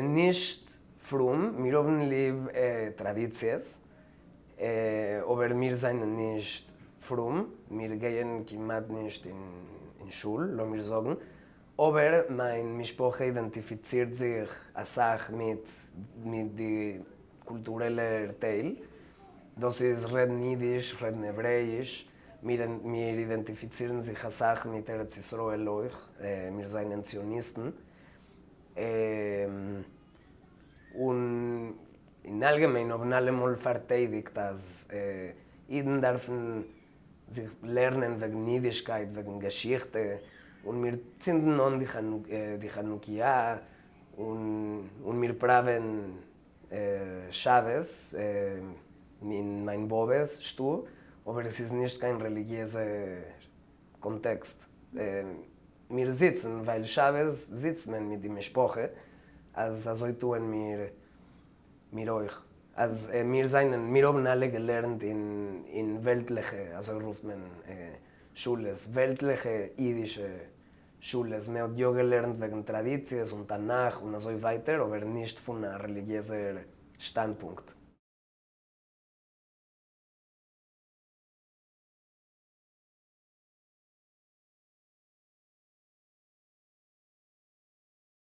נישט פרום, מיר האבן ליב טראדיציעס, אבער מיר זענען נישט פרום, מיר גייען כמעט נישט אין שול, לאמיר זאגן, אבער מיין משפחה אידענטיפיצירט זיך אסאך מיט מיט די קולטורעלער טייל, דאס איז רעדן אידיש, רעדן העברעאיש, מיר מיר אידענטיפיצירן זיך אסאך מיט ארץ ישראל אויך, מיר זענען ציוניסטן. און אין אלגעמיין האבן אלעמאל פארטיידיגט אז אידן דארפן זיך לערנען וועגן אידישקייט, וועגן געשיכטע, און מיר צינדן אן די חנוכיה און מיר פראווען שבת אין מיין באבע'ס שטוב, אבער עס איז נישט קיין רעליגיעזע קאנטעקסט. מיר זיצן ווייל שבת זיצט מען מיט די משפחה, אז אזוי טוען מיר מיר אויך. אז מיר זענען, מיר האבן אלע געלערנט אין אין וועלטליכע, אזוי רופט מען שולעס, וועלטליכע אידישע שולעס, מען האט יא געלערנט וועגן טראדיציעס און תנך און אזוי ווייטער, אבער נישט פון א רעליגיעזער שטאנדפונקט.